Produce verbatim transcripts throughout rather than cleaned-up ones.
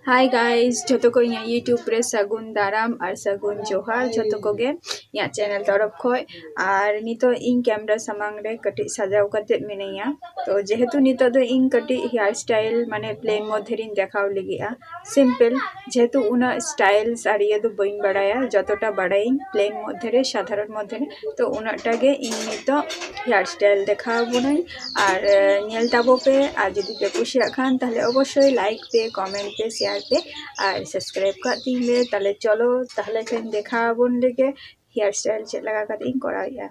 Hi guys, ᱡᱷᱚᱛᱚ ᱠᱚ ᱤᱧᱟᱹᱜ YouTube ᱨᱮ ᱥᱟᱹᱜᱩᱱ ᱫᱟᱨᱟᱢ ᱟᱨ ᱥᱟᱹᱜᱩᱱ ᱡᱚᱦᱟᱨ ᱡᱷᱚᱛᱚ ᱠᱚᱜᱮ ᱤᱧᱟᱹᱜ ᱪᱮᱱᱮᱞ ᱛᱚᱨᱚᱯ ᱠᱷᱚᱡ᱾ ᱟᱨ ᱱᱤᱛᱚᱜ ᱤᱧ ᱠᱮᱢᱨᱟ ᱥᱟᱢᱟᱝ ᱨᱮ ᱠᱟᱹᱴᱤᱡ ᱥᱟᱡᱟᱣ ᱠᱟᱛᱮᱫ ᱢᱤᱱᱟᱹᱧᱟ᱾ ᱛᱚ ᱡᱮᱦᱮᱛᱩ ᱱᱤᱛᱚᱜ ᱫᱚ ᱤᱧ ᱠᱟᱹᱴᱤᱡ ᱦᱮᱭᱟᱨ ᱥᱴᱟᱭᱤᱞ ᱢᱟᱱᱮ ᱯᱞᱮᱱ ᱢᱚᱫᱽᱫᱷᱮ ᱨᱤᱧ ᱫᱮᱠᱷᱟᱣ ᱞᱟᱹᱜᱤᱫᱼᱟ, ᱥᱤᱢᱯᱮᱞ, ᱡᱮᱦᱮᱛᱩ ᱩᱱᱟᱹᱜ ᱥᱴᱟᱭᱤᱞᱥ ᱟᱨ ᱤᱭᱟᱹ ᱫᱚ ᱵᱟᱹᱧ ᱵᱟᱲᱟᱭᱟ, ᱡᱚᱛᱚᱴᱟ ᱵᱟᱲᱟᱭᱟᱹᱧ ᱯᱞᱮᱱ ᱢᱚᱫᱽᱫᱷᱮ ᱨᱮ, ᱥᱟᱫᱷᱟᱨᱚᱱ ᱢᱚᱫᱽᱫᱷᱮ ᱨᱮ᱾ ᱛᱚ ᱩᱱᱟᱹᱜ ᱴᱟ ᱜᱮ ᱤᱧ ᱱᱤᱛᱚᱜ ᱦᱮᱭᱟᱨ ᱥᱴᱟᱭᱤᱞ ᱫᱮᱠᱷᱟᱣ ᱟᱵᱚᱱᱟᱹᱧ᱾ ᱟᱨ ᱧᱮᱞ ᱛᱟᱵᱚ ᱯᱮ, ᱟᱨ ᱡᱩᱫᱤ ᱯᱮ ᱠᱩᱥᱤᱭᱟᱜ ᱠᱷᱟᱱ ᱛᱟᱦᱞᱮ ᱚᱵᱚᱥᱥᱳᱭ ᱞᱟᱭᱤᱠ ᱯᱮ, ᱠᱚᱢᱮᱱᱴ ᱯᱮ, ᱥᱮᱭᱟᱨ ᱯᱮ ᱟᱨ ᱥᱟᱵᱥᱠᱨᱟᱭᱤᱵ ᱠᱟᱜ ᱛᱤᱧ ᱞᱮ᱾ ᱛᱟᱦᱞᱮ ᱪᱚᱞᱚ ᱛᱟᱦᱞᱮ ᱠᱷᱟᱱ ᱫᱮᱠᱷᱟᱣ ᱟᱵᱚᱱ ᱞᱮᱜᱮ ᱦᱮᱭᱟᱨ ᱥᱴᱟᱭᱤᱞ ᱪᱮᱫ ᱞᱮᱠᱟ ᱠᱟᱛᱮ ᱤᱧ ᱠᱚᱨᱟᱣᱮᱫᱼᱟ᱾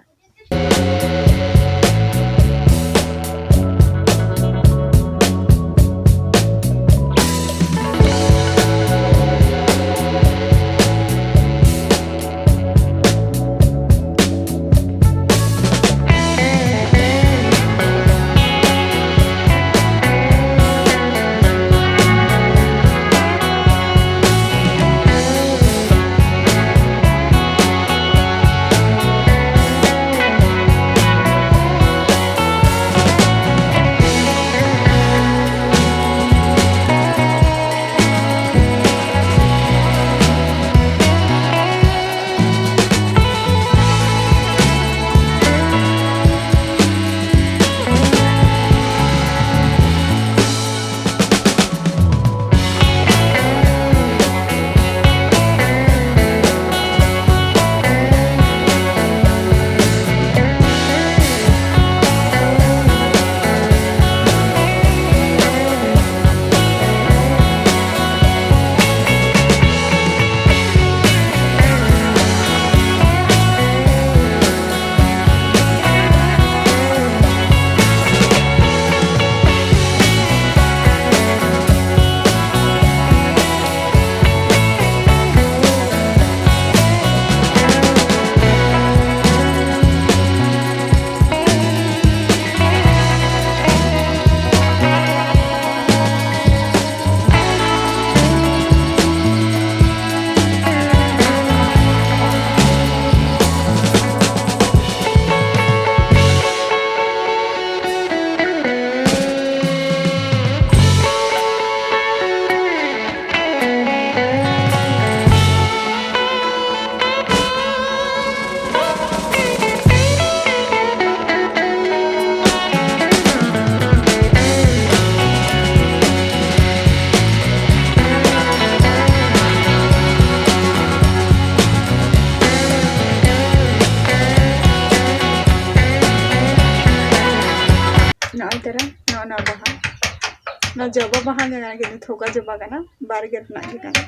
ᱡᱚᱵᱟ ᱵᱟᱦᱟ ᱜᱮ ᱠᱟᱱᱟ, ᱠᱤᱱᱛᱩ ᱛᱷᱚᱠᱟ ᱡᱚᱵᱟ ᱠᱟᱱᱟ, ᱵᱟᱨᱜᱮ ᱨᱮᱱᱟᱜ ᱜᱮ ᱠᱟᱱᱟ᱾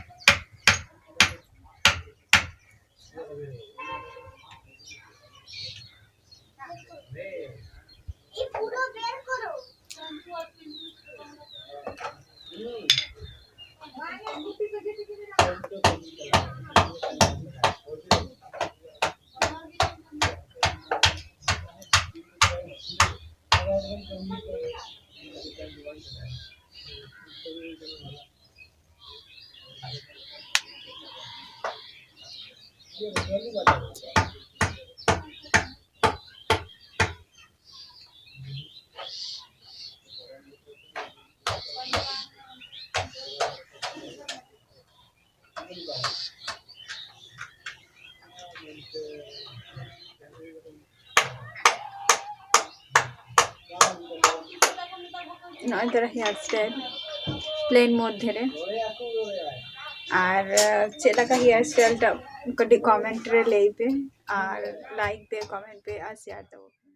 ᱱᱚᱜᱼᱚᱭ ᱛᱟᱨᱟ hair style plain ᱢᱚᱫᱽᱫᱷᱮ ᱨᱮ᱾ ᱟᱨ ᱪᱮᱫ ᱞᱮᱠᱟ hair style ᱴᱟᱜ ᱠᱟᱹᱴᱤᱡ comment ᱨᱮ ᱞᱟᱹᱭ ᱯᱮ, ᱟᱨ like ᱯᱮ, comment ᱯᱮ, ᱟᱨ share ᱛᱟᱵᱚᱱ ᱯᱮ᱾